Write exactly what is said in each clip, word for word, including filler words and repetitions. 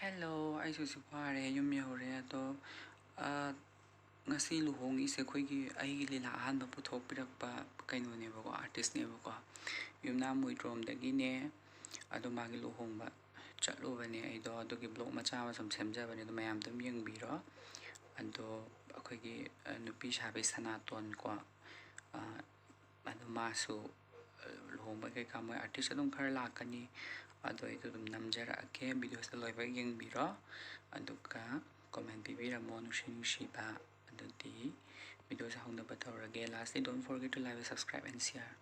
Hello, ꯑꯩꯁꯨ ꯍꯧꯖꯤꯛ ꯐꯥꯔꯦ, ꯌꯨꯝ ꯌꯧꯔꯦ꯫ ꯑꯗꯣ, ꯑ, ꯉꯁꯤ ꯂꯨꯍꯣꯡꯉꯤꯁꯦ ꯑꯩꯈꯣꯏꯒꯤ, ꯑꯩꯒꯤ ꯂꯤꯂꯥ ꯑꯍꯥꯟꯕ ꯄꯨꯊꯣꯛꯄꯤꯔꯛꯄ ꯀꯩꯅꯣꯅꯦꯕꯀꯣ, ꯑꯥꯔꯇꯤꯁꯅꯦꯕꯀꯣ꯫ ꯌꯨꯝꯅꯥꯝ ꯃꯣꯏꯗ꯭ꯔꯣꯝꯗꯒꯤꯅꯦ꯫ ꯑꯗꯣ ꯃꯥꯒꯤ ꯂꯨꯍꯣꯡꯕ ꯆꯠꯂꯨꯕꯅꯦ ꯑꯩꯗꯣ, ꯑꯗꯨꯒꯤ ꯕ꯭ꯂꯣꯛ ꯃꯆꯥ ꯑꯃ ꯁꯨꯝ ꯁꯦꯝꯖꯕꯅꯦ, ꯑꯗꯨ ꯃꯌꯥꯝ ꯑꯗꯨꯝ ꯌꯦꯡꯕꯤꯔꯣ꯫ ꯑꯗꯣ ꯑꯩꯈꯣꯏꯒꯤ, ꯑ, ꯅꯨꯄꯤ ꯁꯥꯕꯤ ꯁꯅꯥꯇꯣꯟ ꯀꯣ, ꯑ, ꯑꯗꯣ ꯃꯥꯁꯨ, ꯑ, ꯂꯨꯍꯣꯡꯕ ꯀꯩꯀꯥ ꯃꯣꯏ ꯑꯥꯔꯇꯤꯁ ꯑꯗꯨꯝ ꯈꯔ ꯂꯥꯛꯀꯅꯤ꯫ ꯑꯗꯣ ꯑꯩꯗꯣ ꯑꯗꯨꯝ ꯅꯝꯖꯔꯛꯑꯒꯦ, ꯚꯤꯗꯤꯑꯣꯁꯤꯗ ꯂꯣꯏꯕ ꯌꯦꯡꯕꯤꯔꯣ꯫ ꯑꯗꯨꯒ ꯀꯣꯃꯦꯟ ꯄꯤꯕꯤꯔꯝꯃꯣ, ꯅꯨꯡꯁꯤ ꯅꯨꯡꯁꯤꯕ꯫ ꯑꯗꯨꯗꯤ ꯚꯤꯗꯤꯑꯣꯁꯦ ꯍꯧꯅꯕ ꯇꯧꯔꯒꯦ꯫ Lastly, don't forget to like, subscribe and share.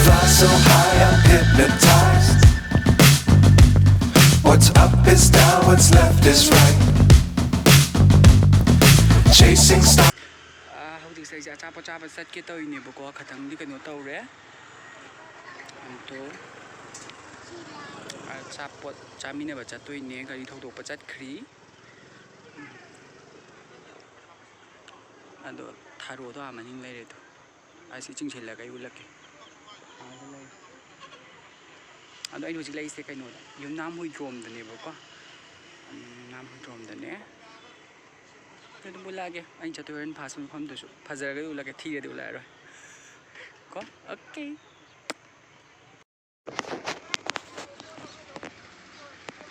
Fly so high, I'm hypnotized. What's up is down, what's left is right. Chasing stars. ꯑꯥ, ꯍꯧꯖꯤꯛꯁꯦ ꯑꯩꯁꯦ ꯑꯆꯥꯄꯣꯠ ꯆꯥꯕ ꯆꯠꯀꯦ ꯇꯧꯔꯤꯅꯦꯕꯀꯣ, ꯈꯇꯪꯗꯤ ꯀꯩꯅꯣ ꯇꯧꯔꯦ꯫ ꯑꯗꯣ ꯑꯆꯥꯄꯣꯠ ꯆꯥꯃꯤꯟꯅꯕ ꯆꯠꯇꯣꯏꯅꯦ, ꯒꯥꯔꯤ ꯊꯧꯗꯣꯛꯄ ꯆꯠꯈ꯭ꯔꯤ꯫ ꯑꯗꯣ ꯊꯔꯣꯗꯣ ꯑꯥ ꯃꯅꯤꯡ ꯂꯩꯔꯦ ꯑꯗꯣ꯫ ꯑꯁꯤ ꯆꯤꯡꯁꯤꯜꯂꯒ ꯑꯩ ꯎꯠꯂꯛꯀꯦ꯫ ꯑꯥꯗ ꯂꯩ꯫ ꯑꯗꯣ ꯑꯩꯅ ꯍꯧꯖꯤꯛ ꯂꯩꯔꯤꯁꯦ ꯀꯩꯅꯣꯗ, ꯌꯨꯝꯅꯥꯝ ꯍꯨꯏꯗ꯭ꯔꯣꯝꯗꯅꯦꯕꯀꯣ꯫ ꯌꯨꯝꯅꯥꯝ ꯍꯨꯏꯗ꯭ꯔꯣꯝꯗꯅꯦ꯫ ꯑꯗꯨꯝ ꯎꯠꯂꯛꯑꯒꯦ꯫ ꯑꯩꯅ ꯆꯠꯇꯣꯏ ꯍꯣꯔꯦꯟ ꯐꯥꯁ ꯃꯐꯝꯗꯨꯁꯨ꯫ ꯐꯖꯔꯒꯗꯤ ꯎꯠꯂꯛꯀꯦ, ꯊꯤꯔꯗꯤ ꯎꯠꯂꯛꯑꯔꯣꯏ꯫ ꯀꯣ? ꯑꯣꯀꯦ꯫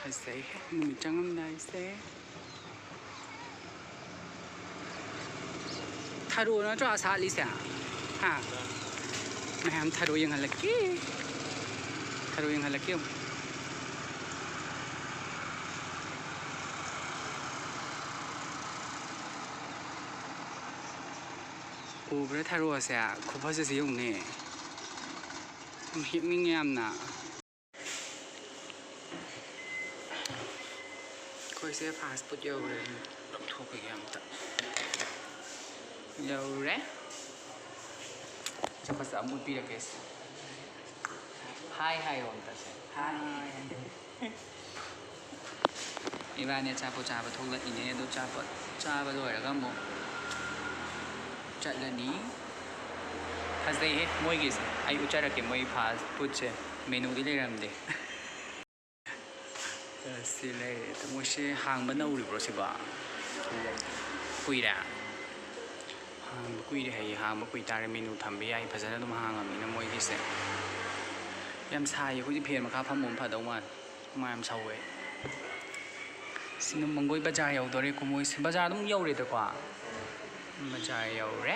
ꯐꯖꯩꯍꯦ, ꯅꯨꯃꯤꯠ ꯆꯪꯉꯝꯗꯥꯏꯁꯦ꯫ ꯊꯔꯣ ꯅꯠꯇ꯭ꯔꯣ ꯑꯁꯥꯠꯂꯤꯁꯦ? ꯍꯥ? ꯃꯌꯥꯝ ꯊꯔꯣ ꯌꯦꯡꯍꯜꯂꯛꯀꯦ꯫ ꯊꯔꯣ ꯌꯦꯡꯍꯜꯂꯛꯀꯦ ꯑꯃꯨꯛ꯫ ꯎꯕ꯭ꯔꯥ ꯊꯔꯣꯁꯦ? ꯈꯨꯐꯖꯁꯦ ꯌꯦꯡꯉꯨꯅꯦ꯫ ꯌꯥꯝ ꯍꯦꯛꯅꯤꯡꯉꯦ ꯌꯥꯝꯅ꯫ ꯑꯩꯈꯣꯏꯁꯦ ꯐꯥꯁ ꯐꯨꯗ ꯌꯧꯔꯦ꯫ ꯂꯧꯊꯣꯛꯈꯤꯒꯦ ꯑꯝꯇ꯫ ꯌꯧꯔꯦ꯫ ꯆꯥꯄꯣꯠꯁꯦ ꯑꯃꯨꯛ ꯎꯠꯄꯤꯔꯛꯀꯦ꯫ ꯍꯥꯏ ꯍꯥꯏꯌꯣ ꯑꯝꯇꯁꯦ꯫ ꯍꯥꯏ꯫ ꯏꯕꯥꯅꯤ ꯑꯆꯥꯄꯣꯠ ꯆꯥꯕ ꯊꯣꯛꯂꯛꯏꯅꯦ꯫ ꯑꯗꯨ ꯑꯆꯥꯄꯣꯠ ꯆꯥꯕ ꯂꯣꯏꯔꯒ ꯑꯃꯨꯛ ꯆꯠꯂꯅꯤ꯫ ꯐꯖꯩꯍꯦ ꯃꯣꯏꯒꯤꯁꯦ꯫ ꯑꯩ ꯎꯠꯆꯔꯛꯀꯦ ꯃꯣꯏ ꯐꯥꯁ ꯐꯨꯗꯁꯦ꯫ ꯃꯦꯅꯨꯗꯤ ꯂꯩꯔꯝꯗꯦ꯫ ꯁꯤ ꯂꯩꯔꯦ꯫ ꯑꯗꯣ ꯃꯣꯏꯁꯦ ꯍꯥꯡꯕ ꯅꯧꯔꯤꯕ꯭ꯔꯣ ꯁꯤꯕꯣ? ꯀꯨꯏꯔꯦ? ꯍꯥꯡꯕ ꯀꯨꯏꯔꯦ ꯍꯥꯏꯌꯦ꯫ ꯍꯥꯡꯕ ꯀꯨꯏ ꯇꯥꯔꯦ ꯃꯦꯅꯨ ꯊꯝꯕ ꯌꯥꯏ꯫ ꯐꯖꯅ ꯑꯗꯨꯝ ꯍꯥꯡꯉꯕꯅꯤꯅ ꯃꯣꯏꯒꯤꯁꯦ꯫ ꯌꯥꯝ ꯁꯥꯏꯌꯦ꯫ ꯑꯩꯈꯣꯏꯗꯤ ꯐꯦꯟ ꯃꯈꯥ ꯐꯝꯕꯅ ꯐꯗꯧ ꯃꯥꯜꯂꯦ꯫ ꯍꯨꯃꯥꯡ ꯌꯥꯝ ꯁꯧꯋꯦ꯫ ꯁꯤꯅ ꯃꯪꯒꯣꯏ ꯕꯖꯥꯔ ꯌꯧꯗꯣꯔꯦꯀꯣ ꯃꯣꯏꯁꯦ꯫ ꯕꯖꯥꯔ ꯑꯗꯨꯝ ꯌꯧꯔꯦꯗꯀꯣ꯫ ꯕꯖꯥꯔ ꯌꯧꯔꯦ꯫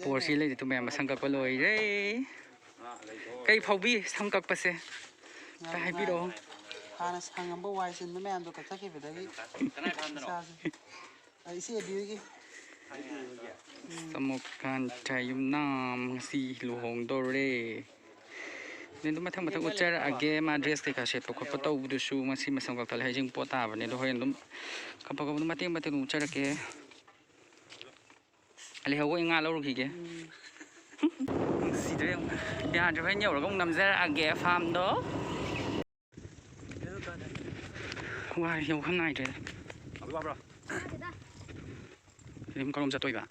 ꯄꯣꯔꯁꯤ ꯂꯩꯔꯤꯗꯣ ꯃꯌꯥꯝ ꯃꯁꯝ ꯀꯛꯄ ꯂꯣꯏꯔꯦ꯫ ꯀꯩ ꯐꯥꯎꯕꯤ ꯁꯝ ꯀꯛꯄꯁꯦ? ꯌꯥꯝ ꯈꯔ ꯍꯥꯏꯕꯤꯔꯛꯑꯣ꯫ ꯅꯨꯡꯉꯥꯏ꯫ ꯍꯥꯟꯅ ꯁꯪꯉꯝꯕ ꯋꯥꯏ ꯆꯤꯟꯕ ꯃꯌꯥꯝꯗꯣ ꯀꯛꯊꯠꯈꯤꯕꯗꯒꯤ ꯏꯁꯥꯁꯦ꯫ ꯑ, ꯏꯆꯦ ꯑꯦꯕꯤꯍꯣꯏꯒꯤ꯫ ꯁꯃꯨꯀꯥꯟꯇ ꯌꯨꯝꯅꯥꯝ ꯉꯁꯤ ꯂꯨꯍꯣꯡꯗꯣꯔꯦ꯫ ꯑꯗꯨ ꯑꯗꯨꯝ ꯃꯊꯪ ꯃꯊꯪ ꯎꯠꯆꯔꯛꯑꯒꯦ꯫ ꯃꯥ ꯗ꯭ꯔꯦꯁ ꯀꯩꯀꯥ ꯁꯦꯠꯄ ꯈꯣꯠꯄ ꯇꯧꯕꯗꯨꯁꯨ ꯃꯁꯤ ꯃꯁꯝ ꯀꯛꯊꯠꯂꯦ ꯍꯥꯏꯁꯤꯡ ꯄꯣꯠ ꯇꯥꯕꯅꯦ꯫ ꯑꯗꯣ ꯍꯣꯔꯦꯟ ꯑꯗꯨꯝ ꯀꯞꯄ ꯀꯞꯄ ꯑꯗꯨꯝ ꯃꯇꯦꯛ ꯃꯇꯦꯛ ꯑꯗꯨꯝ ꯎꯠꯆꯔꯛꯀꯦ꯫ ꯂꯩꯍꯧꯕ ꯑꯩ ꯉꯥ ꯂꯧꯔꯨꯈꯤꯒꯦ꯫ ꯎꯝ꯫ ꯅꯨꯡꯁꯤꯗ꯭ꯔꯦ ꯑꯃꯨꯛ꯫ ꯌꯥꯗ꯭ꯔꯦ, ꯍꯣꯔꯦꯟ ꯌꯧꯔꯒ ꯑꯃꯨꯛ ꯅꯝꯖꯔꯛꯑꯒꯦ ꯐꯥꯝꯗꯣ꯫ ꯋꯥꯔꯦ, ꯌꯧꯐꯝ ꯅꯥꯏꯗ꯭ꯔꯦꯗ꯫ ꯑꯗꯨ ꯋꯥꯕ꯭ꯔꯣ? ꯑꯗꯨꯝ ꯀꯔꯣꯝ ꯆꯠꯇꯣꯏꯕ?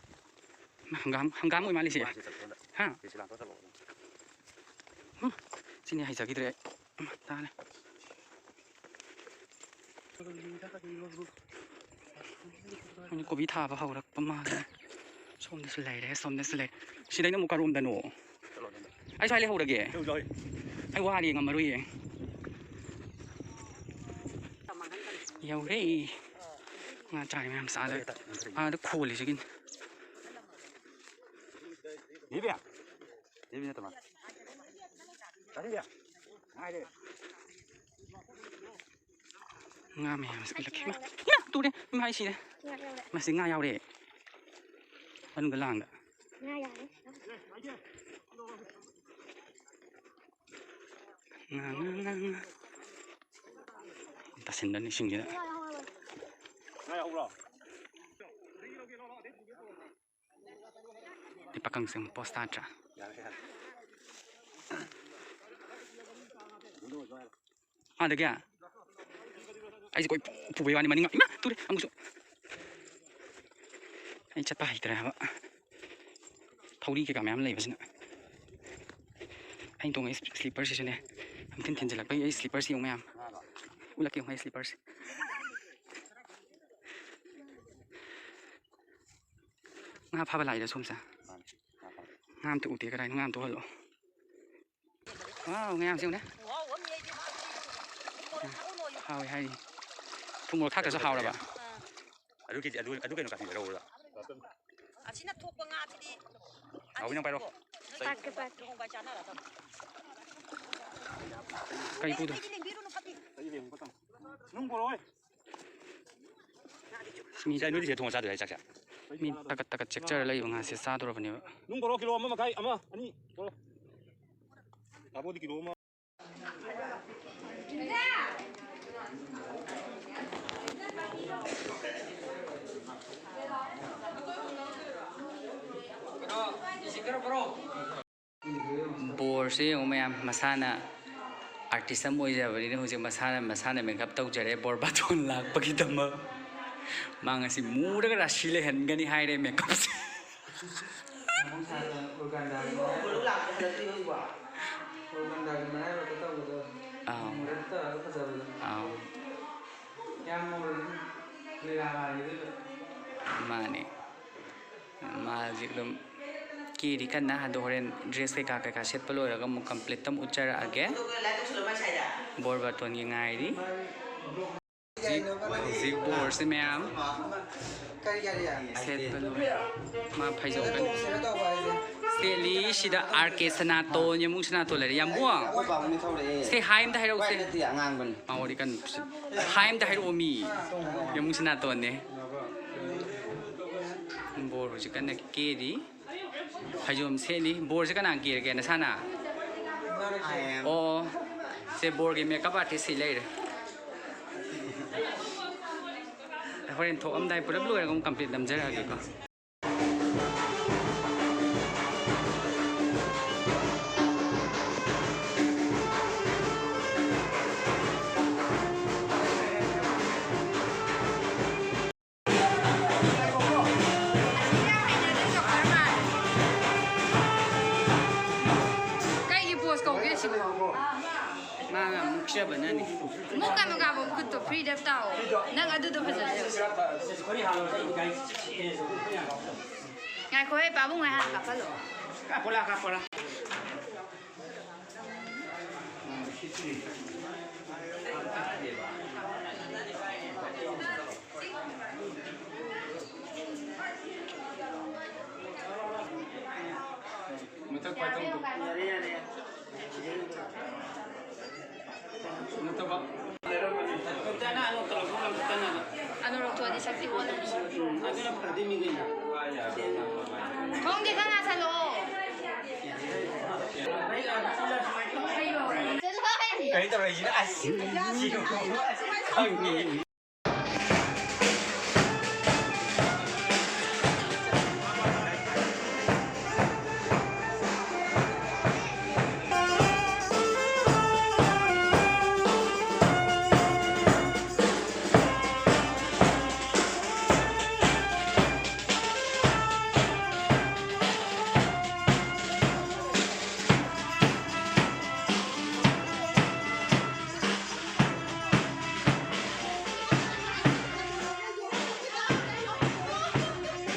ꯍꯪꯒꯥꯝ, ꯍꯪꯒꯥꯝ ꯑꯣꯏ ꯃꯥꯜꯂꯤꯁꯦ꯫ ꯍꯥ? ꯍꯨꯝ, ꯁꯤꯅꯤ ꯍꯩꯖꯈꯤꯗ꯭ꯔꯦ ꯑꯩ꯫ ꯇꯥꯔꯦ꯫ ꯃꯣꯏꯅ ꯀꯣꯕꯤ ꯊꯥꯕ ꯍꯧꯔꯛꯄ ꯃꯥꯜꯂꯦ꯫ ꯁꯣꯝꯗꯁꯨ ꯂꯩꯔꯦ, ꯁꯣꯝꯗꯁꯨ ꯂꯩꯔꯦ꯫ ꯁꯤꯗꯩꯅ ꯑꯃꯨꯛ ꯀꯔꯣꯝꯗꯅꯣ? ꯑꯩ ꯁ꯭ꯋꯥꯏ ꯂꯩꯍꯧꯔꯒꯦ꯫ ꯑꯩ ꯋꯥꯔꯦ, ꯉꯝꯃꯔꯣꯏꯌꯦ꯫ ꯌꯧꯔꯦ꯫ ꯉꯥ ꯆꯥꯔꯤ ꯃꯌꯥꯝ ꯆꯥꯗꯣꯏ꯫ ꯑꯥꯗ ꯈꯣꯜꯂꯤꯁꯤꯒꯤꯅꯤ꯫ ꯉꯥ ꯃꯌꯥꯝꯁꯦ ꯎꯠꯂꯛꯀꯦ꯫ ꯏꯃꯥ, ꯏꯃꯥ, ꯇꯨꯔꯦ꯫ ꯏꯃꯥ, ꯑꯩ ꯁꯤꯔꯦ꯫ ꯃꯁꯤ ꯉꯥ ꯌꯥꯎꯔꯦ꯫ ꯃꯅꯨꯡꯗ ꯂꯥꯡꯗ꯫ ꯉꯥ ꯌꯥꯔꯦ꯫ ꯉꯥ, ꯉꯥ, ꯉꯥ, ꯉꯥ꯫ ꯇꯥꯁꯤꯟꯕ ꯏꯁꯤꯡꯁꯤꯗ꯫ ꯁꯤ ꯄꯥꯈꯪꯁꯤꯡ ꯄꯣꯁ ꯇꯥꯗ꯭ꯔꯥ? ꯑꯥꯗꯒꯤ ꯑꯩꯁꯦ ꯀꯣꯏ ꯄꯨ-, ꯄꯨꯕꯩ ꯋꯥꯅꯤ, ꯃꯅꯤꯡ ꯏꯃꯥ ꯇꯨꯔꯦ ꯑꯃꯨꯛꯁꯨ꯫ ꯑꯩ ꯆꯠꯄ ꯍꯩꯇ꯭ꯔꯦ ꯍꯥꯏꯕ꯫ ꯊꯧꯔꯤ ꯀꯩꯀꯥ ꯃꯌꯥꯝ ꯂꯩꯕꯁꯤꯅ꯫ ꯑꯩꯅ ꯇꯣꯡꯉꯛꯏ ꯁ꯭ꯂꯤꯄꯔꯁꯤꯁꯨꯅꯦ꯫ ꯌꯥꯝ ꯊꯤꯟ ꯊꯤꯟꯖꯤꯜꯂꯛꯄꯒꯤ ꯑꯩ ꯁ꯭ꯂꯤꯄꯔꯁꯤ ꯌꯦꯡꯉꯨ ꯃꯌꯥꯝ꯫ ꯎꯠꯂꯛꯀꯦ ꯌꯦꯡꯉꯨ ꯑꯩ ꯁ꯭ꯂꯤꯄꯔꯁꯤ꯫ ꯉꯥ ꯐꯥꯕ ꯂꯥꯛꯏꯔ ꯁꯣꯝꯁꯦ? ꯉꯥ ꯑꯝꯇ ꯎꯗꯦ, ꯀꯗꯥꯏꯅꯣ? ꯉꯥ ꯑꯝꯇ ꯎꯍꯜꯂꯣ꯫ ꯋꯥꯎ, ꯉꯥ ꯌꯥꯝ ꯌꯦꯡꯉꯨꯅꯦ꯫ ꯍꯥꯎꯋꯦ ꯍꯥꯏꯔꯤ꯫ ꯊꯨꯝ ꯃꯣꯔꯣꯛ ꯊꯥꯛꯇ꯭ꯔꯁꯨ ꯍꯥꯎꯔꯕ? ꯑꯗꯨ ꯀꯦꯖꯤ, ꯑꯗꯨ, ꯑꯗꯨ ꯀꯩꯅꯣ ꯀꯥꯇꯤꯟꯗ ꯂꯧꯔꯨꯔ? ꯑꯁꯤꯅ ꯊꯣꯛꯄ ꯉꯥꯁꯤꯗꯤ ꯍꯥꯎꯋꯤ, ꯅꯪ ꯄꯥꯏꯔꯣ꯫ ꯅꯣꯏ ꯄꯥꯛꯀꯦ, ꯄꯥꯛꯀꯦ꯫ ꯂꯨꯍꯣꯡꯕ ꯆꯥꯅꯔꯗꯕꯅꯤ꯫ ꯀꯩ ꯄꯨꯗꯣꯏ? ꯅꯣꯏꯗꯤ ꯂꯦꯡꯕꯤꯔꯨꯅꯨ, ꯐꯠꯇꯦ꯫ ꯅꯨꯡ ꯄꯣꯔꯛꯑꯣꯏ꯫ ꯃꯤ ꯁꯤ ꯅꯣꯏꯗꯤ ꯁꯤꯗ ꯊꯣꯡꯉ ꯆꯥꯗꯣꯏꯔ ꯆꯥꯛꯁꯦ? ꯃꯤ ꯇꯀꯠ ꯇꯀꯠ ꯆꯦꯛꯆꯔ ꯂꯩꯕ ꯉꯥꯁꯦ ꯆꯥꯗꯣꯔꯕꯅꯦꯕ꯫ ꯅꯨꯡ ꯄꯣꯔꯛꯑꯣ, ꯀꯤꯂꯣ ꯑꯃ ꯃꯈꯥꯏ, ꯑꯃ, ꯑꯅꯤ ꯄꯣꯔꯛꯑꯣ꯫ ꯇꯥꯕꯣꯗꯤ ꯀꯤꯂꯣ ꯑꯃ꯫ ꯕꯣꯔꯁꯦ ꯌꯦꯡꯉꯨ ꯃꯌꯥꯝ, ꯃꯁꯥꯅ ꯑꯥꯔꯇꯤꯁ ꯑꯃ ꯑꯣꯏꯖꯕꯅꯤꯅ ꯍꯧꯖꯤꯛ ꯃꯁꯥꯅ, ꯃꯁꯥꯅ ꯃꯦꯀꯞ ꯇꯧꯖꯔꯦ ꯕꯣꯔ ꯕꯥꯇꯣꯟ ꯂꯥꯛꯄꯒꯤꯗꯃꯛ꯫ ꯃꯥ ꯉꯁꯤ ꯃꯨꯔꯒ ꯔꯥꯁꯤ ꯂꯩꯍꯟꯒꯅꯤ ꯍꯥꯏꯔꯦ ꯃꯦꯀꯞꯁꯦ꯫ ꯃꯍꯧꯁꯥꯗ ꯎꯔꯒꯥꯟꯗꯥꯒꯤ ꯃꯔꯥꯏꯕꯛ-, ꯎꯔꯒꯥꯟꯗꯥꯒꯤ ꯃꯔꯥꯏꯕꯛꯇ ꯇꯧꯕꯗꯣ꯫ ꯑꯥꯎ꯫ ꯃꯨꯔꯞ ꯇꯧꯔꯒ ꯐꯖꯕꯗꯣ꯫ ꯑꯥꯎ꯫ ꯌꯥꯝ ꯉꯧꯔꯗꯤ ꯂꯤꯂꯥ ꯃꯥꯟꯒꯗꯣꯏꯕ꯫ ꯃꯥꯅꯦ꯫ ꯃꯥ ꯍꯧꯖꯤꯛ ꯑꯗꯨꯝ ꯀꯦꯔꯤ ꯀꯟꯅ, ꯑꯗꯣ ꯍꯣꯔꯦꯟ ꯗ꯭ꯔꯦꯁ ꯀꯩꯀꯥ, ꯀꯩꯀꯥ ꯁꯦꯠꯄ ꯂꯣꯏꯔꯒ ꯑꯃꯨꯛ ꯀꯝꯄ꯭ꯂꯤꯠꯇ ꯑꯃꯨꯛ ꯎꯠꯆꯔꯛꯑꯒꯦ꯫ ꯕꯣꯔ ꯕꯥꯇꯣꯟꯒꯤ ꯉꯥꯏꯔꯤ꯫ ꯍꯧꯖꯤꯛ, ꯍꯧꯖꯤꯛ ꯕꯣꯔꯁꯦ ꯃꯌꯥꯝ ꯀꯔꯤ, ꯀꯔꯤ? ꯁꯦꯠꯄ ꯂꯣꯏꯔꯦ꯫ ꯃꯥ ꯐꯩꯖꯣꯝ ꯀꯟꯅ ꯁꯦꯠꯂꯤ꯫ ꯁꯤꯗ ꯑꯥꯔ ꯀꯦ ꯁꯅꯥꯇꯣꯟ, ꯌꯥꯝꯕꯨꯡ ꯁꯅꯥꯇꯣꯟ ꯂꯩꯔꯦ꯫ ꯌꯥꯝꯕꯨꯡ! ꯑꯩꯈꯣꯏ ꯄꯥꯕꯨꯡꯅ ꯊꯧꯔꯛꯑꯦ꯫ ꯁꯦ ꯍꯥꯏ ꯑꯝꯇ ꯍꯥꯏꯔꯛꯎꯁꯦ꯫ ꯚꯥꯏ ꯅꯠꯇꯦ, ꯑꯉꯥꯡꯕꯅꯤ꯫ ꯃꯥ ꯋꯥꯔꯤ ꯀꯟꯅ ꯁ-, ꯍꯥꯏ ꯑꯝꯇ ꯍꯥꯏꯔꯛꯑꯣ ꯃꯤ꯫ ꯌꯥꯝꯕꯨꯡ ꯁꯅꯥꯇꯣꯟꯅꯦ꯫ ꯕꯣꯔ ꯍꯧꯖꯤꯛ ꯀꯟꯅ ꯀꯦꯔꯤ꯫ ꯐꯩꯖꯣꯝ ꯁꯦꯠꯂꯤ꯫ ꯕꯣꯔꯁꯦ ꯀꯅꯥ ꯀꯦꯔꯒꯦ, ꯅꯁꯥꯅ? ꯑꯣ, ꯁꯦ ꯕꯣꯔꯒꯤ ꯃꯦꯀꯞ ꯑꯥꯔꯇꯤꯁ ꯁꯤ ꯂꯩꯔꯦ꯫ ꯍꯣꯔꯦꯟ ꯊꯣꯛꯑꯝꯗꯥꯏ ꯄꯨꯂꯞ ꯂꯣꯏꯔꯒ ꯑꯃꯨꯛ ꯀꯝꯄ꯭ꯂꯤꯠ ꯅꯝꯖꯔꯛꯑꯒꯦꯀꯣ꯫ ꯀꯩꯒꯤ ꯄꯣꯁ ꯀꯧꯒꯦ ꯁꯤꯕꯣ? ꯃꯥꯅ ꯃꯨꯛꯆꯕꯅꯅꯤ꯫ ꯃꯨꯛꯀꯅꯨ ꯀꯥꯕꯣ, ꯈꯨꯠꯇꯣ ꯐ꯭ꯔꯤꯗ ꯇꯥꯛꯑꯣ꯫ ꯅꯪ ꯑꯗꯨꯗꯣ ꯐꯖꯗꯦ꯫ ꯉꯥꯏꯈꯣꯍꯦ, ꯄꯥꯕꯨꯡ ꯍꯣꯏ ꯍꯥꯟꯅ ꯀꯥꯞꯍꯜꯂꯣ꯫ ꯀꯥꯞꯄꯣꯂꯥ, ꯀꯥꯞꯄꯣꯂꯥ꯫ ꯃꯊꯛ ꯄꯥꯏꯊꯣꯛ꯫ ꯌꯥꯔꯦ, ꯌꯥꯔꯦ꯫ ꯅꯠꯇꯕ꯫ ꯑꯅꯨ ꯂꯧꯊꯣꯛꯑꯗꯤ ꯁꯛꯇꯤ ꯑꯣꯜꯂꯅꯤ꯫ ꯎꯝ, ꯑꯗꯨꯅ ꯐꯗꯣꯏꯅꯤ ꯀꯩꯅꯣ꯫ ꯈꯣꯡꯗꯤ ꯈꯔ ꯉꯥꯁꯜꯂꯛꯑꯣ꯫ ꯀꯩꯅꯣ ꯇꯧꯔꯛꯏꯁꯤꯅ? ꯑꯁ! ꯁꯤ ꯈꯪꯉꯤ꯫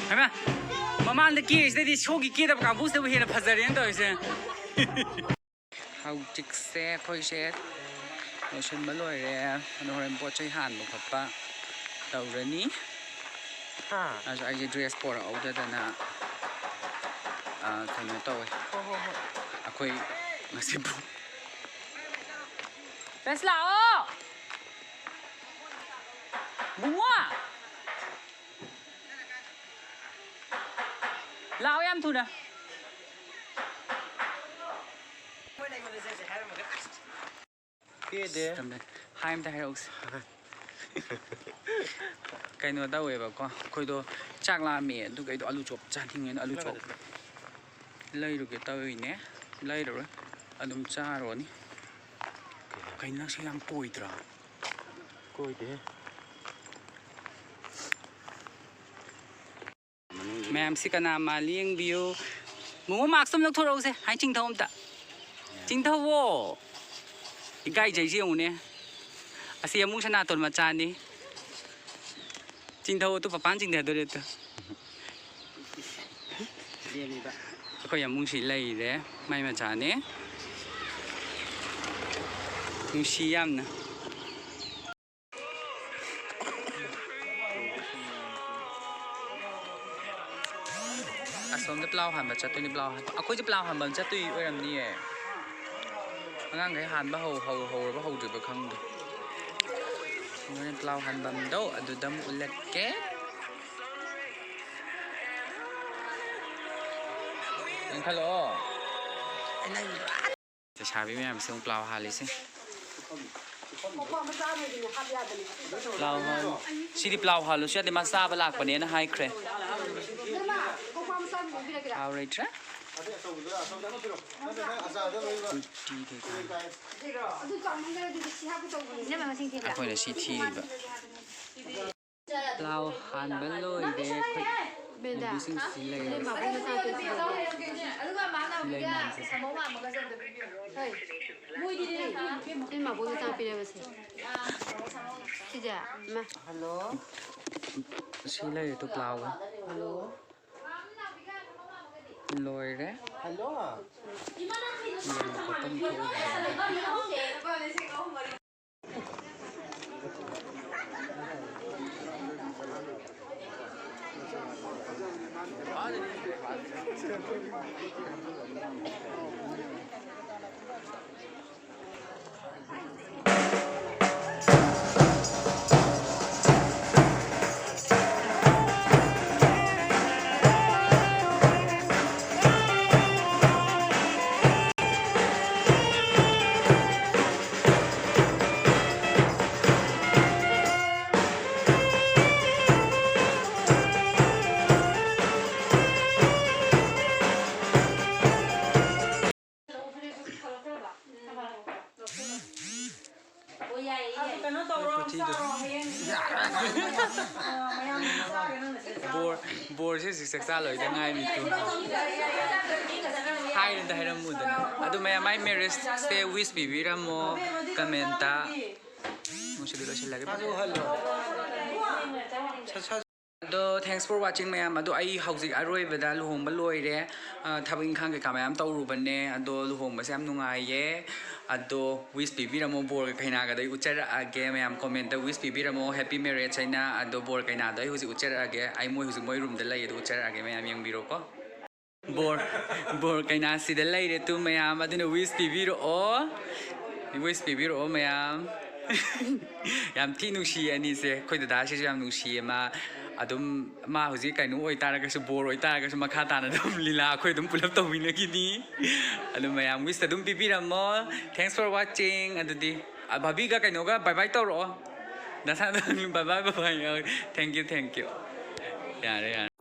ꯍꯩꯃꯥ! ꯃꯃꯥꯡꯗ ꯀꯦꯔꯤꯁꯤꯗꯩꯗꯤ ꯁꯣꯒꯤ ꯀꯦꯗꯕ ꯀꯥꯡꯕꯨꯁꯤꯅꯕꯨ ꯍꯦꯟꯅ ꯐꯖꯔꯦꯅ ꯇꯧꯔꯤꯁꯦ꯫ ꯍꯧꯖꯤꯛꯁꯦ ꯑꯩꯈꯣꯏꯁꯦ ꯂꯣꯏꯁꯤꯟꯕ ꯂꯣꯏꯔꯦ꯫ ꯑꯗꯣ ꯍꯣꯔꯦꯟ ꯄꯣꯠ ꯆꯩ ꯍꯥꯟꯕ ꯈꯣꯠꯄ ꯇꯧꯔꯅꯤ꯫ ꯍꯥ? ꯑꯗꯣ ꯑꯩꯁꯦ ꯗ꯭ꯔꯦꯁ ꯄꯣꯔꯛꯍꯧꯗꯗꯅ, ꯑ, ꯀꯩꯅꯣ ꯇꯧꯋꯦ꯫ ꯍꯣꯏ, ꯍꯣꯏ, ꯍꯣꯏ꯫ ꯑꯩꯈꯣꯏ ꯉꯁꯤ ꯄꯨꯡ ꯕꯦꯁ ꯂꯥꯛꯑꯣ! ꯕꯨꯡꯉꯣ! ꯂꯥꯛꯑꯣ ꯌꯥꯝ ꯊꯨꯅ꯫ ꯄꯦꯗꯦ꯫ ꯇꯝꯗꯦ꯫ ꯍꯥꯏ ꯑꯝꯇ ꯍꯥꯏꯔꯛꯎꯁꯦ꯫ ꯀꯩꯅꯣ ꯇꯧꯋꯦꯕꯀꯣ, ꯑꯩꯈꯣꯏꯗꯣ ꯆꯥꯛ ꯂꯥꯝꯃꯦ, ꯑꯗꯨꯒ ꯑꯩꯗꯣ ꯑꯥꯂꯨ ꯆꯣꯞ ꯆꯥꯅꯤꯡꯉꯦꯅ ꯑꯥꯂꯨ ꯆꯣꯞ ꯂꯩꯔꯨꯒꯦ ꯇꯧꯔꯤꯅꯦ꯫ ꯂꯩꯔꯔꯣꯏ, ꯑꯗꯨꯝ ꯆꯥꯔꯨꯔꯅꯤ꯫ ꯀꯩꯅꯣ, ꯅꯪꯁꯦ ꯌꯥꯝ ꯀꯣꯏꯗ꯭ꯔꯥ? ꯀꯣꯏꯗꯦ꯫ ꯃꯌꯥꯝꯁꯤ ꯀꯅꯥ ꯃꯥꯜꯂꯤ ꯌꯦꯡꯕꯤꯌꯨ꯫ ꯃꯣꯃꯣ ꯃꯥꯛꯁ ꯑꯃ ꯂꯧꯊꯣꯔꯛꯎꯁꯦ꯫ ꯍꯥꯏ, ꯆꯤꯡꯊꯧ ꯑꯝꯇ꯫ ꯆꯤꯡꯊꯧꯋꯣ꯫ ꯏꯀꯥꯏꯖꯩꯁꯤ ꯌꯦꯡꯉꯨꯅꯦ꯫ ꯑꯁꯤ ꯑꯃꯨꯛ ꯁꯅꯥꯇꯣꯟ ꯃꯆꯥꯅꯤ꯫ ꯆꯤꯡꯊꯧ ꯑꯇꯣꯞꯄ ꯄꯥꯟ ꯆꯤꯡꯊꯗꯣꯔꯦ ꯑꯗꯣ꯫ ꯑꯩꯈꯣꯏ ꯑꯃꯨꯛꯁꯤ ꯂꯩꯔꯦ꯫ ꯃꯥꯏ ꯃꯆꯥꯅꯦ꯫ ꯅꯨꯡꯁꯤ ꯌꯥꯝꯅ꯫ ꯑꯁꯣꯝꯗ ꯄ꯭ꯂꯥꯎ ꯍꯥꯟꯕ ꯆꯠꯇꯣꯏꯅꯤ꯫ ꯄ꯭ꯂꯥꯎ ꯍꯥꯟꯕ, ꯑꯩꯈꯣꯏꯁꯦ ꯄ꯭ꯂꯥꯎ ꯍꯥꯟꯕ ꯑꯃ ꯆꯠꯇꯣꯏ ꯑꯣꯏꯔꯝꯅꯤꯌꯦ꯫ ꯑꯉꯥꯡꯈꯩ ꯍꯥꯟꯕ ꯍꯧ-, ꯍꯧ-, ꯍꯧꯔꯕ ꯍꯧꯗ꯭ꯔꯤꯕ ꯈꯪꯗꯦ꯫ ꯃꯣꯏꯅ ꯄ꯭ꯂꯥꯎ ꯍꯥꯟꯐꯝꯗꯣ ꯑꯗꯨꯗ ꯑꯃꯨꯛ ꯎꯠꯂꯛꯀꯦ꯫ ꯆꯪꯈꯠꯂꯛꯑꯣ꯫ ꯂꯩꯁꯥꯕꯤ ꯃꯌꯥꯝꯁꯦ ꯑꯃꯨꯛ ꯄ꯭ꯂꯥꯎ ꯍꯥꯜꯂꯤꯁꯦ꯫ ꯄ꯭ꯂꯥꯎ ꯍꯥꯜ-, ꯁꯤꯗꯤ ꯄ꯭ꯂꯥꯎ ꯍꯥꯜꯂꯨꯁꯨ ꯌꯥꯗꯦ, ꯃꯥ ꯆꯥꯕ ꯂꯥꯛꯄꯅꯦꯅ ꯍꯥꯏꯈ꯭ꯔꯦ꯫ ꯍꯥꯎꯔꯣꯏꯗ꯭ꯔꯥ? ꯎꯇꯤ ꯀꯩꯀꯥ꯫ ꯑꯩꯈꯣꯏꯅ ꯁꯤ ꯊꯤꯔꯤꯕ꯫ ꯄ꯭ꯂꯥꯎ ꯍꯥꯟꯕ ꯂꯣꯏꯔꯦ꯫ ꯑꯩꯈꯣꯏ ꯃꯦꯗꯥ, ꯅꯨꯄꯤꯁꯤꯡꯁꯤ ꯂꯩꯔꯦ꯫ ꯅꯣꯏ ꯃꯥꯕꯣꯛ ꯃꯆꯥ ꯄꯤꯔꯕꯁꯦ꯫ ꯂꯩ ꯃꯌꯥꯝꯁꯦ꯫ ꯅꯣꯏ ꯃꯥꯕꯣꯛ ꯃꯆꯥ ꯄꯤꯔꯕꯁꯦ꯫ ꯁꯤꯁꯦ꯫ ꯃꯥ꯫ ꯍꯜꯂꯣ꯫ ꯁꯤ ꯂꯩꯔꯦ ꯇꯨ ꯄ꯭ꯂꯥꯎꯒ꯫ ꯍꯜꯂꯣ꯫ ꯂꯣꯏꯔꯦ꯫ ꯍꯜꯂꯣ꯫ ꯌꯦꯡꯕ ꯈꯣꯠꯄ ꯑꯃ ꯊꯣꯛꯑꯦ꯫ ꯆꯥꯛꯆꯥ ꯂꯣꯏꯗ ꯉꯥꯏꯃꯤ ꯇꯨ꯫ ꯍꯥꯏꯔꯗ ꯍꯥꯏꯔꯝꯃꯨꯗꯅ꯫ ꯑꯗꯨ ꯃꯌꯥꯝ, my marriage say wish ꯄꯤꯕꯤꯔꯝꯃꯣ comment ꯇ꯫ ꯅꯨꯡꯁꯤꯕꯤ ꯂꯣꯏꯁꯤꯜꯂꯒꯦ꯫ ꯑꯗꯣ thanks for watching ꯃꯌꯥꯝ꯫ ꯑꯗꯣ ꯑꯩ ꯍꯧꯖꯤꯛ ꯑꯔꯣꯏꯕꯗ ꯂꯨꯍꯣꯡꯕ ꯂꯣꯏꯔꯦ꯫ ꯑ, ꯊꯕꯛ ꯏꯪꯈꯥꯡ ꯀꯩꯀꯥ ꯃꯌꯥꯝ ꯇꯧꯔꯨꯕꯅꯦ꯫ ꯑꯗꯣ ꯂꯨꯍꯣꯡꯕꯁꯦ ꯌꯥꯝ ꯅꯨꯡꯉꯥꯏꯌꯦ꯫ ꯑꯗꯣ wish ꯄꯤꯕꯤꯔꯝꯃꯣ, ꯕꯣꯔꯒ ꯀꯩꯅꯥꯒꯗꯣ ꯑꯩ ꯎꯠꯆꯔꯛꯑꯒꯦ꯫ ꯃꯌꯥꯝ comment ꯇ wish ꯄꯤꯕꯤꯔꯝꯃꯣ, happy marriage ꯍꯥꯏꯅ꯫ ꯑꯗꯣ ꯕꯣꯔ ꯀꯩꯅꯥꯗꯣ ꯑꯩ ꯍꯧꯖꯤꯛ ꯎꯠꯆꯔꯛꯑꯒꯦ꯫ ꯑꯩ ꯃꯣꯏ ꯍꯧꯖꯤꯛ ꯃꯣꯏ room ꯗ ꯂꯩ꯫ ꯑꯗꯣ ꯎꯠꯆꯔꯛꯑꯒꯦ, ꯃꯌꯥꯝ ꯌꯦꯡꯕꯤꯔꯣꯀꯣ꯫ ꯕꯣꯔ, ꯕꯣꯔ ꯀꯩꯅꯥꯁꯤꯗ ꯂꯩꯔꯦ ꯇꯨ ꯃꯌꯥꯝ, ꯑꯗꯨꯅ wish ꯄꯤꯕꯤꯔꯛꯑꯣ, wish ꯄꯤꯕꯤꯔꯛꯑꯣ ꯃꯌꯥꯝ꯫ ꯌꯥꯝ ꯊꯤ ꯅꯨꯡꯁꯤꯌꯦ ꯑꯅꯤꯁꯦ꯫ ꯑꯩꯈꯣꯏ ꯗꯗꯥꯁꯤꯁꯨ ꯌꯥꯝ ꯅꯨꯡꯁꯤꯌꯦ꯫ ꯃꯥ ꯑꯗꯨꯝ, ꯃꯥ ꯍꯧꯖꯤꯛ ꯀꯩꯅꯣ ꯑꯣꯏꯇꯥꯔꯒꯁꯨ, ꯕꯣꯔ ꯑꯣꯏꯇꯥꯔꯒꯁꯨ, ꯃꯈꯥ ꯇꯥꯅ ꯑꯗꯨꯝ ꯂꯤꯂꯥ ꯑꯩꯈꯣꯏ ꯑꯗꯨꯝ ꯄꯨꯂꯞ ꯇꯧꯃꯤꯟꯅꯈꯤꯅꯤ꯫ ꯑꯗꯨ ꯃꯌꯥꯝ wish ꯑꯗꯨꯝ ꯄꯤꯕꯤꯔꯝꯃꯣ꯫ Thanks for watching꯫ ꯑꯗꯨꯗꯤ, ꯑ, ꯚꯥꯕꯤꯒ ꯀꯩꯅꯣꯒ bye bye ꯇꯧꯔꯛꯑꯣ꯫ ꯅꯁꯥꯗ bye bye, bye bye꯫ Thank you, thank you꯫ ꯌꯥꯔꯦ, ꯌꯥꯔꯦ꯫